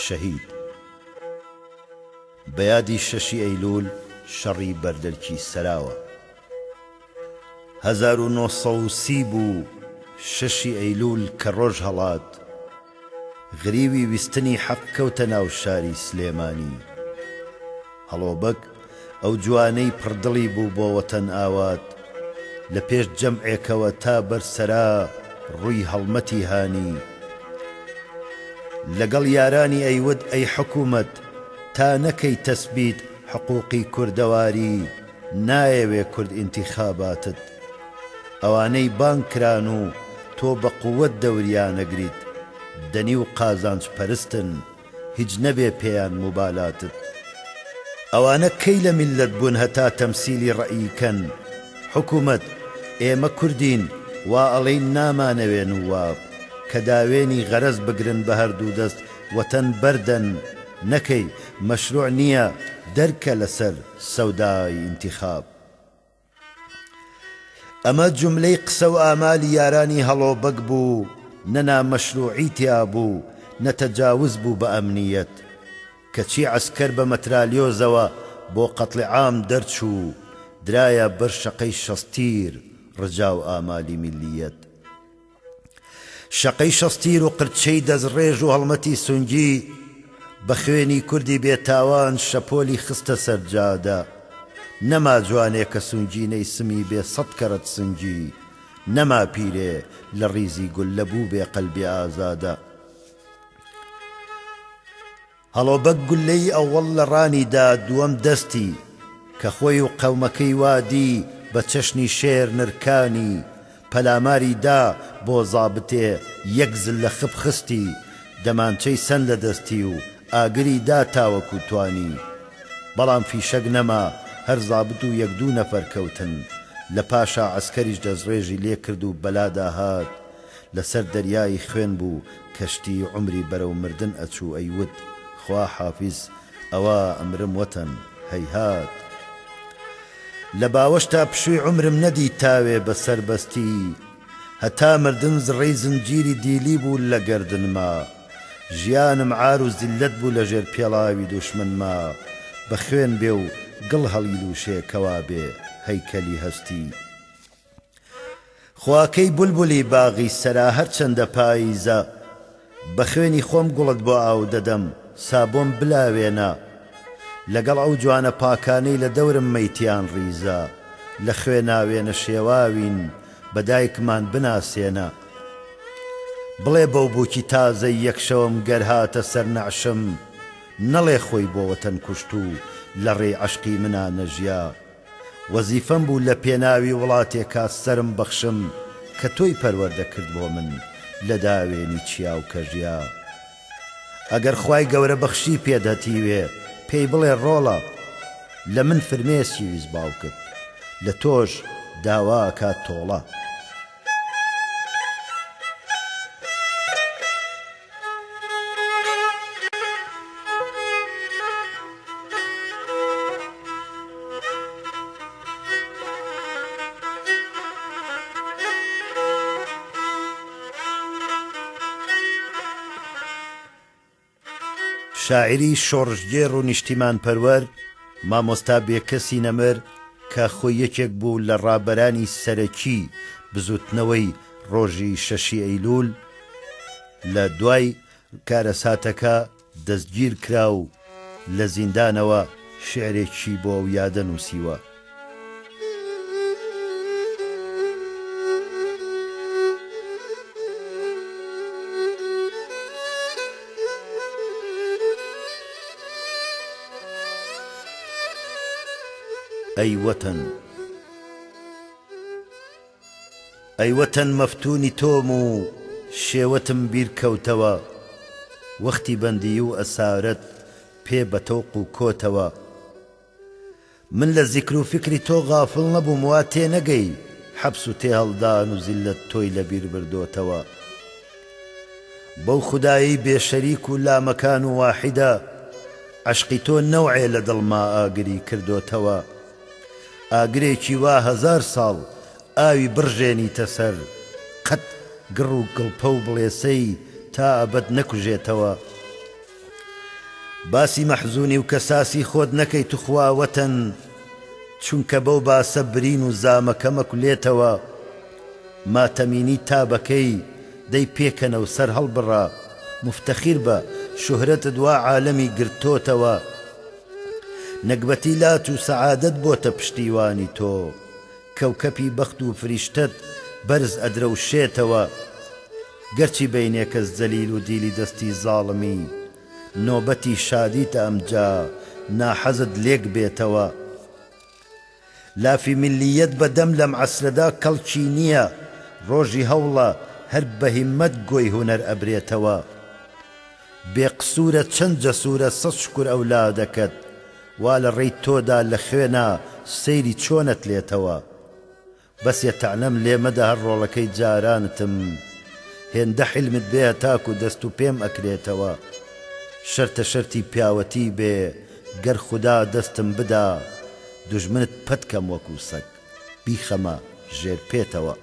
شەهید. بە یادی شەشی ئەیلوول شەڕی بەردەرکی سەراوە. 1930 بوو شەشی ئەیلوول کە ڕۆژ هەڵات، غریوی ویستنی حەق کەوتە ناو شاری سلێمانی. هەڵۆ بەگ ئەو جوانەی پڕ دڵی بوو بۆ وەتەن ئاوات، لە پێش جەمعێکەوە تا بەر سەرا ڕووی هەڵمەتی هانی. لەگەڵ یارانی ئەیوت ئەی حکوومەت تا نەکەی تەسبیت حقووقی کوردەواری نایەوێ کورد ئینتیخاباتت. ئەوانەی بانگ کران و تۆ بە قووەت دەوریانەگریت دەنی و قازانج پەرستن. هیچ نەبێ پێیان موبالاتت. ئەوانە کەی لە میللەت بوون هەتا تەمسیلی ڕەئی کەن حکومەت، ئێمە کوردین وا ئەڵێین نامانەوێ نواب کە داوێنی غەرەز بگرن بە هەردوو دەست وەتەن بەردەن نەکەی مەشروع نیە دەرکە لەسەر سەودای ئینتیخاب. ئەمە جوملەی قسە و ئامالی یارانی هەڵۆ بەگ بوو، نە نامەشروعی تیا بوو، نە تەجاوز بوو بە ئەمنیەت. کەچی عەسکەر بە مەترالیۆزەوە بۆ قەتڵی عام دەرچوو، درایە بەر شەقەی شەستیر ڕجا و ئامالی میللیەت. شەقەی شەستیر و قرچەی دەستڕێژ و هەڵمەتی سونگی بە خوێنی کوردی بێ تاوان شەپۆلی خستە سەر جادە. نەما جوانێ کە سونگینەی سمی بێ سەد کەرەت سنگی، نەما پیرێ لە ڕیزی گوللە بووبێ قەلبی ئازادە. هەڵۆ بەگ گوللەی ئەوەڵ لە ڕانی دا دووەم دەستی، کە خۆی و قەومەکەی وا دی بە چەشنی شێر نرکانی، پەلاماری دا بۆ زابتێ یەک زللە خپ خستی، دەمانچەی سەند لە دەستی و ئاگری دا تاوەکوو توانی. بەڵام فیشەک نەما، هەر زابت و یەک دوو نەفەر کەوتن. لە پاشا عەسکەریش دەستڕێژی لێ کرد و بەلادا هات. لە سەر دەریای خوێن بوو کەشتی عومری بەرەو مردن ئەچوو ئەیوت خوا حافیز ئەوا ئەمرم وەتەن هەیهات لە باوەشتا پشووی عومرم نەدی تاوێ بە سەربەستی هەتا مردن زڕەی زنجیری دیلی بوو لە گەردنما ژیانم عار و زیللەت بوو لە ژێر پێڵاوی دوشمنما بە خوێن بێ و گڵ هەڵیلووشێ کەوا بێ هەیکەلی هەستی. خواکەی بولبولی باغی سەرا هەرچەندە پاییزە بە خوێنی خۆم گوڵت بۆ ئاو دەدەم سا بۆم بلاوێنە لەگەڵ ئەو جوانە پاکانەی لە دەورم مەیتیان ڕیزە لە خوێنا وێنە شێواوین بە دایکمان بناسێنە بڵێ بەو بووکی تازەی یەک شەوم گەر هاتە سەر نەعشم نەڵێ خۆی بۆ وەتەن کوشت و لە ڕێی عەشقی منا نەژیا. وەزیفەم بوو لە پێناوی وڵاتێکا سەرم بەخشم کە تۆی پەروەردە کرد بۆ من لە داوێنی چیا و کەژیا. ئەگەر خوای گەورە بەخشی پێت هەتیوێ پێی بڵێ ڕۆڵە لە من فرمێسکی ویست باوکت لە تۆش داوا ئەکات تۆڵە. شاعیری شۆڕشگێڕ و نیشتیمانپەروەر مامۆستا بێکەسی نەمر کە خۆی یەکێک بوو لە ڕابەرانی سەرەکی بزووتنەوەی ڕۆژی شەشی ئەیلوول، لە دوای کارەساتەکە دەستگیر کرا و لە زیندانەوە شیعرێکی بۆ ئەو یادە نووسیوە. ئەی وەتەن. ئەی وەتەن مەفتوونی تۆم و شێوەتم بیر کەوتەوە وەختی بەندیی و ئەسارەت پێ بە تەوق و کۆتەوە من لە زیکر و فیکری تۆ غافڵ نەبووم وا تێنەگەی حەپس و تێهەڵدان و زیللەت تۆی لە بیر بردۆتەوە بەو خودایەی بێ شەریک و لامەکان و واحیدە عەشقی تۆ نەوعێ لە دڵما ئاگری کردۆتەوە. ئاگرێکی وا هەزار ساڵ ئاوی بڕژێنیتە سەر، قەت گڕ و گڵپە و بڵێسەی تا ئەبەد نەکوژێتەوە. باسی مەحزونی و کەساسی خۆت نەکەی توخوا وەتەن چونکە بەو باسە برین و زامەکە مەکولێتەوە ماتەمینی تا بەکەی دەی پێکەنە و سەر هەڵبڕە موفتەخیر بە شوهرەتت وا عالەمی گرتۆتەوە نەگبەتی لات و سەعادەت بۆتە پشتیوانی تۆ کەوکەپی بەخت و فریشتەت بەرز ئەدرەوشێتەوە گەرچی بەینێکەس زەلیل و دیلی دەستی زاڵمی نۆبەتی شادیتە ئەمجا ناحەزت لێک بێتەوە لافی میللیەت بە دەم لەم عەسرەدا کەڵکی نییە ڕۆژی هەوڵە هەر بە هیممەت گۆی هونەر ئەبرێتەوە بێ قسوورە چەند جەسوورە سەت شوکر ئەولادەکەت وا لە ڕێی تۆدا لە خوێنا سەیری چۆنەت لێتەوە بەسێ تەعنەم لێ مەدە هەر ڕۆڵەکەی جارانتم هێندە حیلمت بێ هەتاکو دەست و پێم ئەکرێتەوە شەرتە شەرتی پیاوەتی بێ گەر خودا دەستم بدا دوژمنت پەت کەم وەکو سەگ بیخەمە ژێر پێتەوە.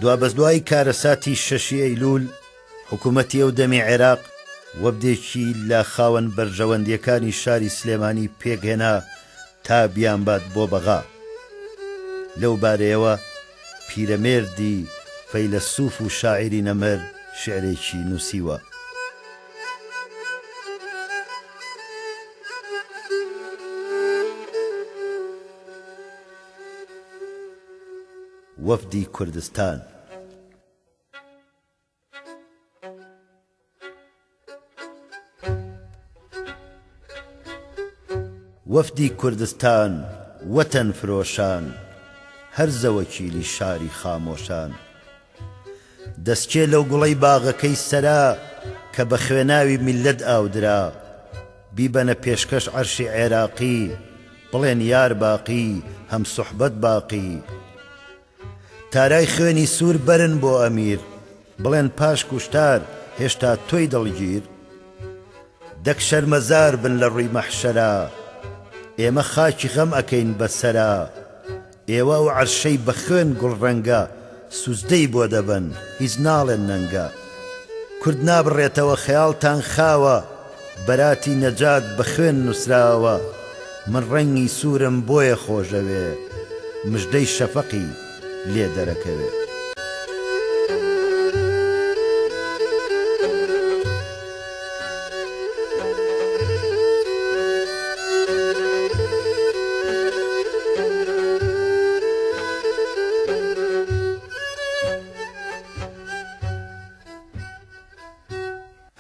دوابەدوای کارەساتی شەشی ئەیلوول، حکوومەتی ئەو دەمی عێراق وەفدێکی لە خاوەن بەرژەوەندییەکانی شاری سلێمانی پێکهێنا تا بیانبات بۆ بەغا. لەو بارەیەوە پیرەمێردی فەیلەسوف و شاعیری نەمر شیعرێکی نووسیوە. وەفدی کوردستان. وەفدی کوردستان وەتەن فرۆشان هەرزە وەکیلی شاری خامۆشان دەسکێ لەو گوڵەی باغەکەی سەرا کە بە خوێناوی میللەت ئاودرا بیبەنە پێشکەش عەرشی عێراقی بڵێن یار باقی هەم سوحبەت باقی تارای خوێنی سوور بەرن بۆ ئەمیر بڵێن پاش کوشتار هێشتا تۆی دڵگیر؟ دەک شەرمەزار بن لە ڕووی مەحشەرا ئێمە خاکی غەم ئەکەین بە سەرا ئێوە ئەو عەرشەی بە خوێن گوڵ ڕەنگە سوجدەی بۆ دەبەن هیچ ناڵێن نەنگە کورد نابڕێتەوە خەیاڵتان خاوە بەراتی نەجات بە خوێن نوسراوە من ڕەنگی سورم بۆیە خۆشەوێ مژدەی شەفەقی لێ دەرەکەوێ.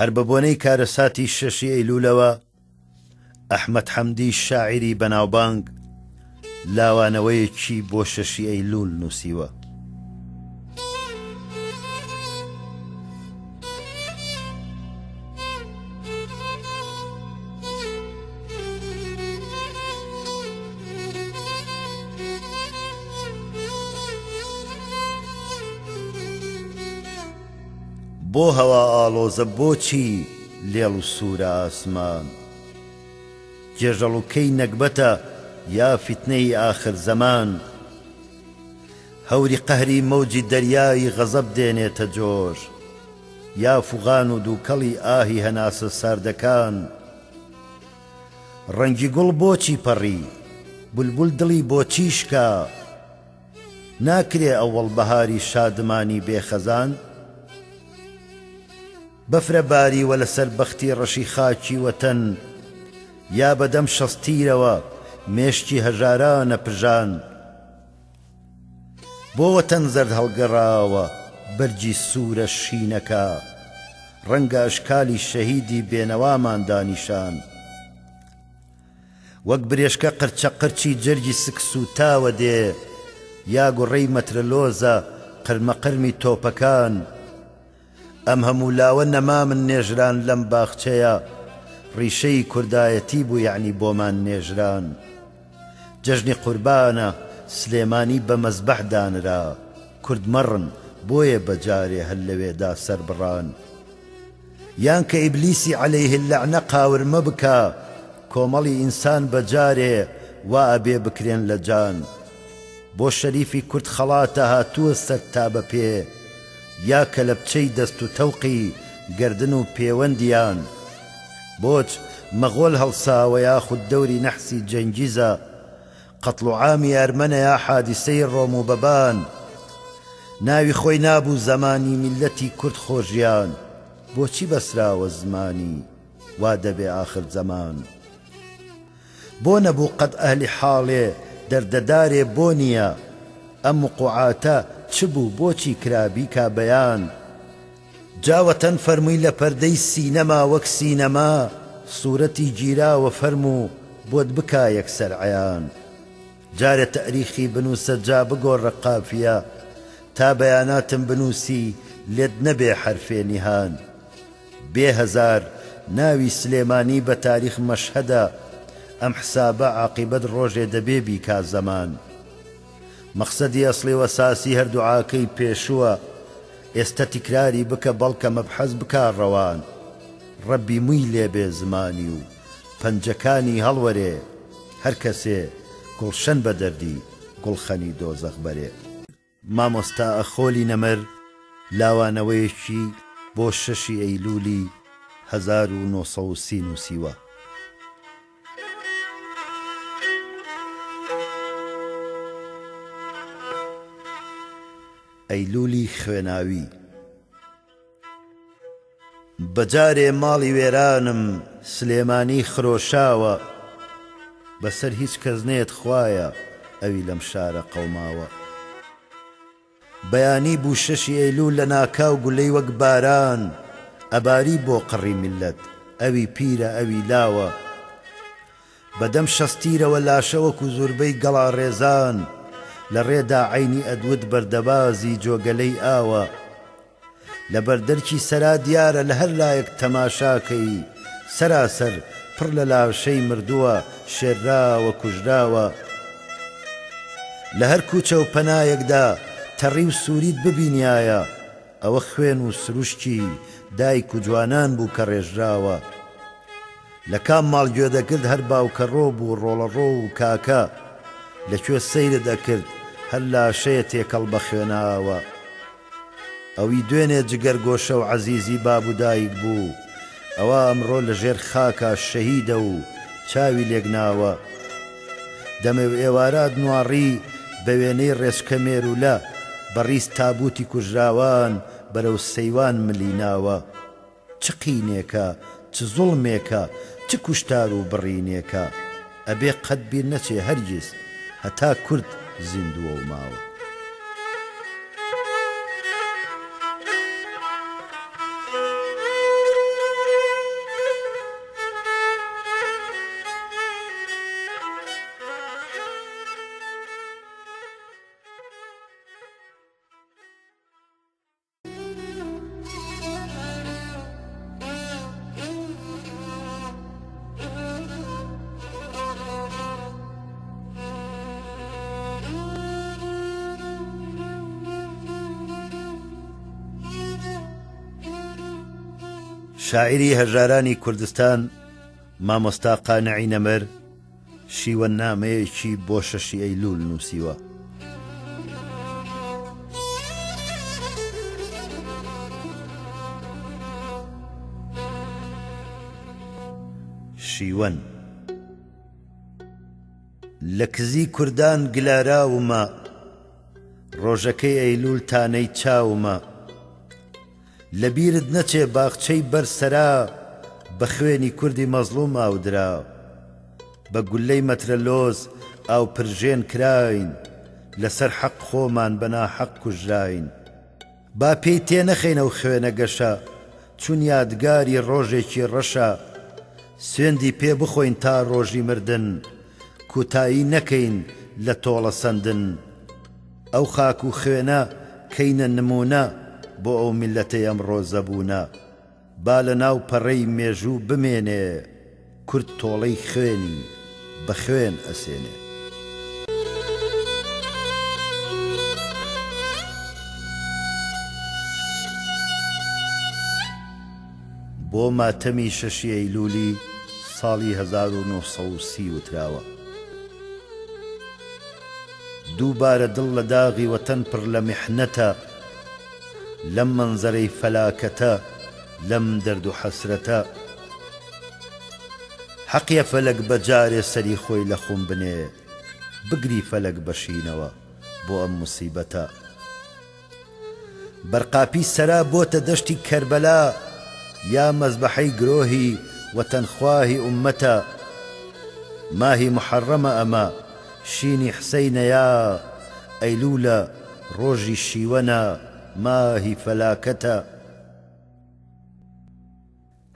هەر بەبۆنەی کارەساتی شەشی ئەیلوولەوە، ئەحمەد حەمدی شاعیری بەناوبانگ لاوانەوەیەکی بۆ شەشی ئەیلوول نووسیوە. بۆ هەوا ئاڵۆزە بۆچی لێڵ و سوورە ئاسمان؟ گێژەڵوکەی نەگبەتە یا فیتنەی ئاخر زەمان؟ هەوری قەهری مەوجی دەریای غەزەب دێنێتە جۆش یا فوغان و دووکەڵی ئاهی هەناسە ساردەکان؟ ڕەنگی گوڵ بۆچی پەڕی؟ بولبول دڵی بۆچی شکا؟ ناکرێ ئەوەڵ بەهاری شادمانی بێ خەزان؟ بەفرە باریوە لەسەر بەختی ڕەشی خاکی وەتەن یا بە دەم شەستیرەوە مێشکی هەژارانە پژان؟ بۆ وەتەن زەرد هەڵگەڕاوە بەرگی سوورە شینەکە ڕەنگە ئەشکالی شەهیدی بێنەوامان دانیشان؟ وەک برێشکە قرچە قرچی جەرگی سک سووتاوە دێ یا گوڕەی مەترەلۆزە قرمە قرمی تۆپەکان ئەم هەموو لاوە نەمامن نێژران لەم باخچەیە. ڕیشەی کوردایەتی بوو یەعنی بۆمان نێژران. جەژنی قوربانە سلێمانی بە مەزبەح دانرا، کورد مەڕن بۆیە بە جارێ هەر لەوێدا سەر بڕان. یان کە ئیبلیسی علیه اللعنە قاورمە بکا کۆمەڵی ئینسان بە جارێ وا ئەبێ بکرێن لە جان. بۆ شەریفی کورد خەڵاتە هاتووە سەر تا بە پێ یا کەلەپچەی دەست و تەوقی گەردن و پێوەندیان. بۆچ مەغۆل هەڵساوە یاخود دەوری نەحسی جەنگیزە قەتڵ و عامی ئەرمەنە یا حادیسەی ڕۆم و بەبان ناوی خۆی نابوو زەمانی میللەتی کورد خۆ ژیان بۆچی بەسراوە زمانی وا دەبێ ئاخر زەمان بۆ نەبوو قەت ئەهلی حاڵێ دەردەدارێ بۆ نییە ئەم وقوعاتە چ بوو بۆچی کرا بیکا بەیان جا وەتەن فەرمووی لە پەردەی سینەما وەک سینەما سورەتی گیراوە فەرموو بۆت بکا یەکسەر عەیان جارێ تەئریخی بنووسە جا بگۆڕە قافیە تا بەیاناتم بنووسی لێت نەبێ حەرفێ نیهان بێ هەزار ناوی سلێمانی بە تاریخ مەشهەدە ئەم حسابە عاقیبەت ڕۆژێ دەبێ بیکا زەمان. مەقسەدی ئەسڵی و ئەساسی هەر دوعاکەی پێشووە ئێستە تیکراری بکە بەڵکە مەبحەس بکا ڕەوان ڕەبی موی لێبێ زمانی و پەنجەکانی هەڵوەرێ هەر کەسێ گوڵشەن بە دەردی گوڵخەنی دۆزەخ بەرێ. مامۆستا ئەخۆلی نەمر لاوانەوەیەکی بۆ شەشی ئەیلولی 1930 نووسیوە. ئەیلولی خوێناوی. بە جارێ ماڵی وێرانم سلێمانی خرۆشاوە بەسەر هیچ کەس نەیەت خوایە ئەوی لەم شارە قەوماوە. بەیانی بوو شەشی ئەیلول لە ناکاو گولەی وەک باران ئەباری بۆ قڕی میللەت ئەوی پیرە ئەوی لاوە بە دەم شەستیرەوە لاشە وەکو زوربەی گەڵا ڕێزان لە ڕێدا عەینی ئەدوت بەردەبازی جۆگەلەی ئاوە لە بەردەرکی سەرا دیارە لە هەر لایەک تەماشا کەی سەراسەر پڕ لە لاشەی مردووە شێرراوە کوژراوە لە هەر کوچە و پەنایەکدا تەڕی و سووریت ببینیایە ئەوە خوێن و سروشکی دایک و جوانان بوو کە ڕێژراوە لە کام ماڵ گوێ دەکرد هەر باوکەڕۆ بوو ڕۆڵەڕۆ و کاکە لە کوێ سەیرت ئەکرد هەر لاشەیە تێکەڵ بە خوێناوە. ئەوی دوێنێ جگەرگۆشە و عەزیزی باب و دایک بوو، ئەوا ئەمڕۆ لە ژێر خاکا شەهیدە و چاوی لێک ناوە. دەمێ و ئێوارات نواڕی بە وێنەی ڕێچکە مێروولە بە ڕیز تابووتی کوژراوان بەرەو سەیوان ملی ناوە. چ قینێکە، چ زوڵمێکە، چ کوشتار و بڕینێکە، ئەبێ قەت بیر نەچێ هەرگیز، هەتا کورد زیندووە و ماوە. شاعیری هەژارانی کوردستان مامۆستا قانعی نەمر شیوەننامەیەکی بۆ شەشی ئەیلوول نووسیوە. شیوەن. لە کزی کوردان گلاراومە، ڕۆژەکەی ئەیلوول تانەی چاومە. لە بیرت نەچێ باخچەی بەر سەرا بە خوێنی کوردی مەزڵوم ئاودرا. بە گوللەی مەترەلۆز ئاوپرژێن کراین، لە سەر حەق خۆمان بە ناحەق کوژراین. با پێی تێ نەخەین ئەو خوێنە گەشە، چون یادگاری ڕۆژێکی ڕەشە. سوێندی پێ بخۆین تا ڕۆژی مردن، کوتایی نەکەین لە تۆڵە سەندن. ئەو خاک و خوێنە کەینە نموونە بۆ ئەو میللەتەی ئەمڕۆ زەبوونە. با لە ناو پەڕەی مێژوو بمێنێ. کورد تۆڵەی خوێنی بە خوێن ئەسێنێ. بۆ ماتەمی شەشی ئەیلولی ساڵی 1930 وتراوە. دووبارە دڵ لە داغی وەتەن پڕ لە میحنەتە، لەم مەنزەرەی فەلاکەتە، لەم دەرد و حەسرەتە. حەقیە فەلەک بە جارێ سەری خۆی لە خوم بنێ، بگری فەلەک بە شینەوە بۆ ئەم موسیبەتە. بەرقاپی سەرا بۆتە دەشتی کەربەلا یا مەزبەحەی گرۆهی وەتەنخواهی ئوممەتە ماهی موحەڕەمە ئەمە شینی حسەینە یا ئەیلولە ڕۆژی شیوەنە ماهی فەلاکەتە.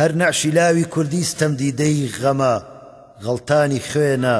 هەر نەعشی لاوی کوردی ستەمدیدەی غەمە، غەڵتانی خوێنە،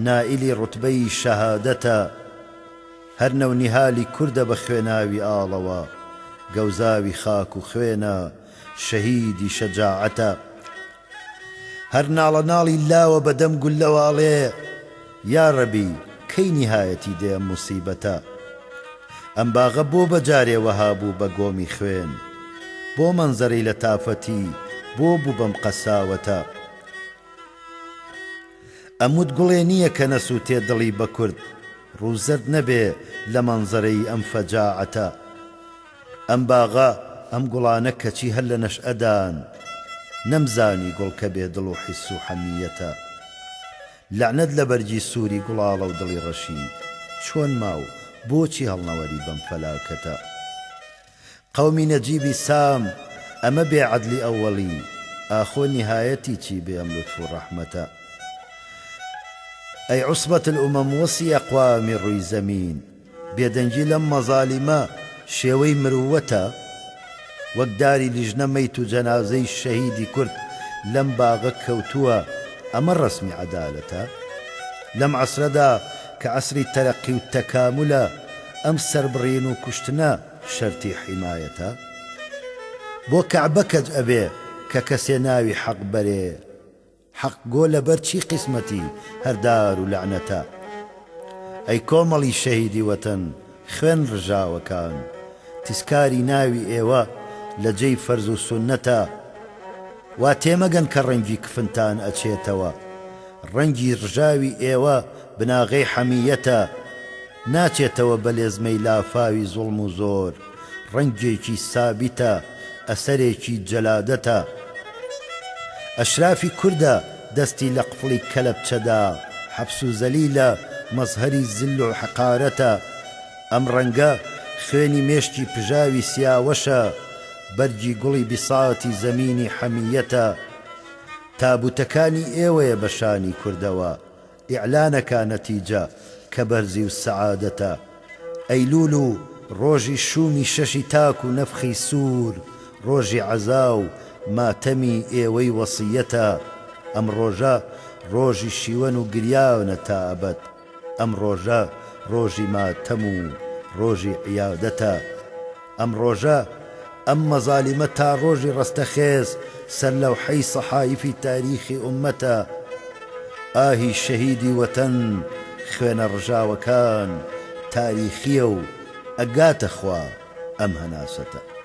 نائیلی ڕوتبەی شەهادەتە. هەر نەونیهالی کوردە بە خوێناوی ئاڵەوە، گەوزاوی خاک و خوێنە، شەهیدی شەجاعەتە. هەر ناڵەناڵی لاوە بە دەم گوللەوە ئەڵێ، یاڕەبی کەی نیهایەتی دێ ئەم موسیبەتە؟ ئەم باغە بۆ بە جارێ وەها بوو بە گۆمی خوێن؟ بۆ مەنزەرەی لەتافەتی بۆ بوو بەم قەساوەتە؟ ئەموت گوڵێ نییە کە نەسووتێ دڵی بە کورد ڕوو زەرد نەبێ لە مەنزەرەی ئەم فەجاعەتە. ئەم باغە، ئەم گوڵانە کەچی هەر لە نەشئەدان، نەمزانی گوڵ کە بێ دڵ و حیس و حەمییەتە. لەعنەت لە بەرگی سووری گوڵاڵە و دڵی ڕەشی، چۆن ما و بۆچی هەڵنەوەری بەم فەلاکەتە؟ قەومی نەجیبی سام، ئەمە بێ عەدلی ئەوەڵی، ئاخۆ نیهایەتی چی بێ ئەم لوتف و ڕەحمەتە؟ ئەی عوسبەت الامم وەسی ئەقوامی ڕووی زەمین، بێدەنگی لەم مەزالیمە شێوەی مروەتە؟ وەک داری لیژنە مەیت و جەنازەی شەهیدی کورد لەم باغە کەوتووە ئەمە ڕەسمی عەدالەتە؟ لەم عەسرەدا کە عەسری تەرەقی و تەکامولە ئەم سەربڕین و کوشتنە شەرتی حیمایەتە؟ بۆ کەعبە کەج ئەبێ کە کەسێ ناوی حەق بەرێ؟ حەق گۆ لەبەر چی قیسمەتی هەر دار و لەعنەتە ئەی کۆمەڵی شەهیدی وەتەن خوێن ڕژاوەکان تیسکاری ناوی ئێوە لە جێی فەرز و سوننەتە وا تێمەگەن کە ڕەنگی کفنتان ئەچێتەوە ڕەنگی ڕژاوی ئێوە بناغەی حەمییەتە ناچێتەوە بە لێزمەی لافاوی زوڵم و زۆر، ڕەنگێکی سابیتە، ئەسەرێکی جەلادەتە. ئەشرافی کوردە دەستی لە قفڵی کەلەپچەدا، حەپس و زەلیلە، مەزهەری زل و حەقارەتە. ئەم ڕەنگە خوێنی مێشکی پژاوی سیاوەشە، بەرگی گوڵی بیساتی زەمینی حەمییەتە. تابووتەکانی ئێوەیە بە شانی کوردەوە، ئیعلانەکا نەتیجە کە بەرزی و سەعادەتە ئەیلول و ڕۆژی شوومی شەشی تاک و نەفخی سوور ڕۆژی عەزا و ماتەمی ئێوەی وەسیەتە ئەم ڕۆژە ڕۆژی شیوەن و گریانە تا ئەبەد ئەم ڕۆژە ڕۆژی ماتەم و ڕۆژی عیادەتە. ئەم ڕۆژە، ئەم مەزالیمە تا ڕۆژی ڕەستەخێز سەرلەوحەی سەحایفی تاریخی ئوممەتە. ئاهی شەهیدی وەتەن، خوێنە ڕژاوەکان، تاریخییە و ئەگاتە خوا ئەم هەناسەتە.